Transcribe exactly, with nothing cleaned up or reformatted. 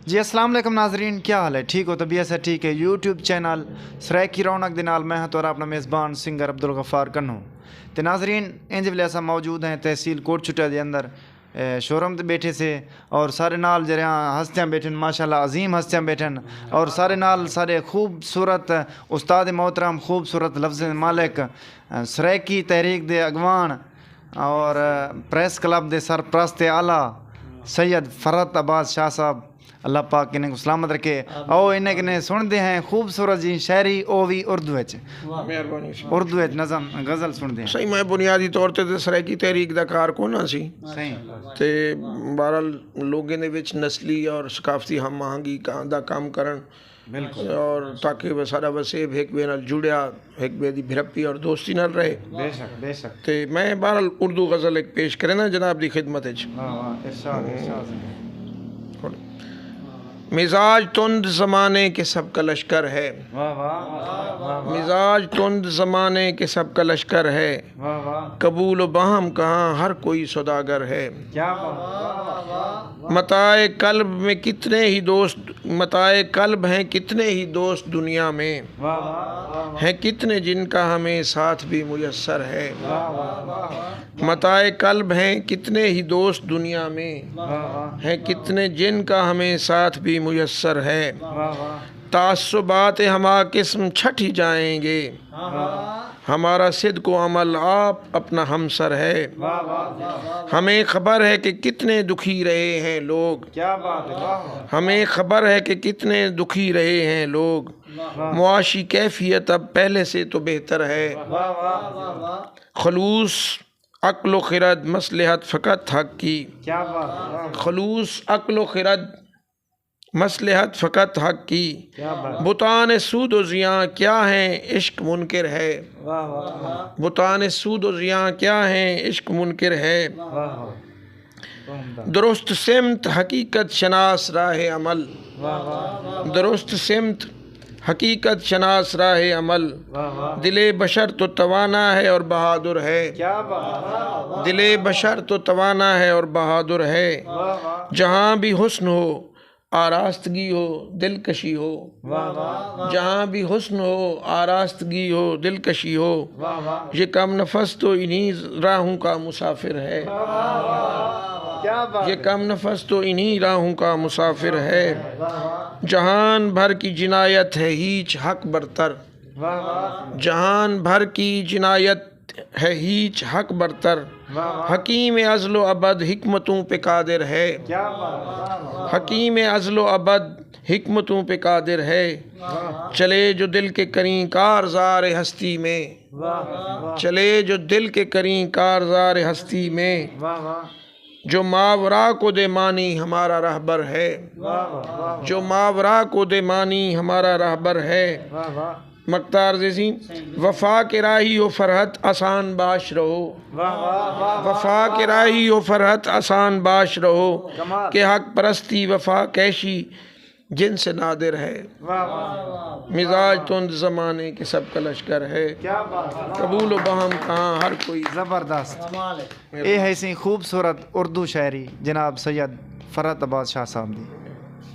جی السلام علیکم ناظرین، کیا حال ہے؟ ٹھیک ہو؟ طبیعت سے ٹھیک ہے؟ یوٹیوب چینل سرائیکی رونق دے نال میں ہاں تہاݙا اپݨا میزبان سنگر عبدالغفار کنوں۔ تے ناظرین، انج ویلے اساں موجود ہیں تحصیل کوٹ چھٹا دے اندر، اے، شوروم تے ٻیٹھے سے، اور سارے نال جیڑھیاں ہستیاں ٻیٹھن، ماشاءاللہ عظیم ہستیاں ٻیٹھن، اور سارے نال سارے خوبصورت استاد محترم، خوبصورت لفظ مالک، سرائیکی تحریک دے اڳواݨ اور پریس کلب دے سرپرست اعلیٰ سید فرحت عباس شاہ صاحب، اللہ پاک انہیں کو سلامت رکھے۔ او انہیں کنے سݨدے ہیں خوبصورت جی شاعری، او وی اردو وچ۔ مہربانی سائیں۔ اردو وچ نظم غزل سݨدے ہیں۔ سائیں، میں بنیادی طور تے تے سرائیکی تحریک دا کارکن ہاں سی۔ صحیح۔ تے بہرحال لوگیں دے وچ نسلی اور ثقافتی ہم آہنگی کا، دا کم کرن بالکل۔ اور تاکہ وہ سارا وسیب ہک ٻئے نال جڑیا، ہک ٻئے دی بھرپی اور دوستی نال رہے۔ بے شک، بے شک۔ تے میں بہرحال اردو غزل ہک پیش کریناں جناب دی خدمت وچ۔ واہ واہ، ارشاد، ارشاد۔ مزاج تند زمانے کے سب کا لشکر ہے۔ واہ واہ، واہ واہ۔ مزاج تند زمانے کے سب کا لشکر ہے۔ واہ واہ۔ قبول و بہم کہاں، ہر کوئی سوداگر ہے۔ کیا بات۔ متاع قلب میں کتنے ہی دوست، متاع قلب ہیں کتنے ہی دوست دنیا میں۔ واہ واہ، واہ واہ۔ ہیں کتنے جن کا ہمیں ساتھ بھی میسر ہے۔ واہ واہ، واہ واہ۔ متاع قلب ہیں کتنے ہی دوست دنیا میں۔ واہ واہ۔ ہیں کتنے جن کا ہمیں ساتھ بھی میسر ہے۔ واہ واہ۔ تعصبات ہما قسم چھٹ ہی جائیں گے۔ ہمارا صدق و عمل آپ اپنا ہمسر ہے۔ واہ واہ، واہ واہ۔ ہمیں خبر ہے کہ کتنے دکھی رہے ہیں لوگ۔ کیا بات ہے، واہ واہ۔ ہمیں خبر ہے کہ کتنے دکھی رہے ہیں لوگ۔ واہ۔ معاشی کیفیت اب پہلے سے تو بہتر ہے۔ واہ واہ، واہ واہ۔ خلوص عقل و خرد مصلحت فقط حق کی۔ کیا بات ہے، واہ۔ خلوص عقل و خرد مصلحت فقت حق کی۔ کیا بات۔ بتان سود و زیاں کیا ہیں، عشق منکر ہے۔ واہ، واہ، واہ۔ بتان سود و زیاں کیا ہیں، عشق منکر ہے۔ واہ، واہ۔ عمدہ۔ درست سمت حقیقت شناس راہ عمل۔ واہ، واہ۔ درست سمت حقیقت شناس راہ عمل۔ واہ، واہ۔ دل بشر تو توانا ہے اور بہادر ہے۔ کیا بات۔ دل بشر تو توانا ہے اور بہادر ہے۔ واہ، واہ۔ جہاں بھی حسن ہو، آراستگی ہو، دلکشی ہو۔ واہ، واہ، واہ۔ جہاں بھی حسن ہو، آراستگی ہو، دلکشی ہو۔ واہ، واہ۔ یہ کم نفس تو انہی راہوں کا مسافر ہے۔ واہ، واہ، واہ۔ کیا بات یہ ہے۔ کم نفس تو انہی راہوں کا مسافر ہے۔ واہ، واہ۔ جہان بھر کی جنایت ہے، ہیچ حق برتر۔ واہ، واہ۔ جہان بھر کی جنایت ہے، ہیچ حق برتر۔ واہ، واہ۔ حکیم ازل و ابد حکمتوں پہ قادر ہے۔ کیا بات ہے۔ حکیم ازل و ابد حکمتوں پہ قادر ہے۔ واہ۔ چلے جو دل کے کریں کارزار ہستی میں۔ واہ، واہ۔ چلے جو دل کے کریں کارزار ہستی میں۔ واہ، واہ۔ جو ماورا کو دے معنی ہمارا رہبر ہے۔ واہ، واہ، واہ۔ جو ماورا کو دے معنی ہمارا رہبر ہے۔ واہ، واہ۔ مختار عزیزی، وفا کے راہی ہو فرحت آسان باش رہو۔ واہ، واہ، واہ، واہ۔ وفا کے راہی ہو فرحت آسان باش رہو۔ کمال۔ کہ حق پرستی وفا کیشی جن سے نادر ہے۔ واہ، واہ۔ مزاج تند زمانے کے سب کا لشکر ہے۔ کیا بات ہے۔ قبول و بہم کہاں ہر کوئی۔ زبردست۔ کمال ہے۔ اے ہے سی خوبصورت اردو شاعری جناب سید فرحت عباس شاہ صاحب دی۔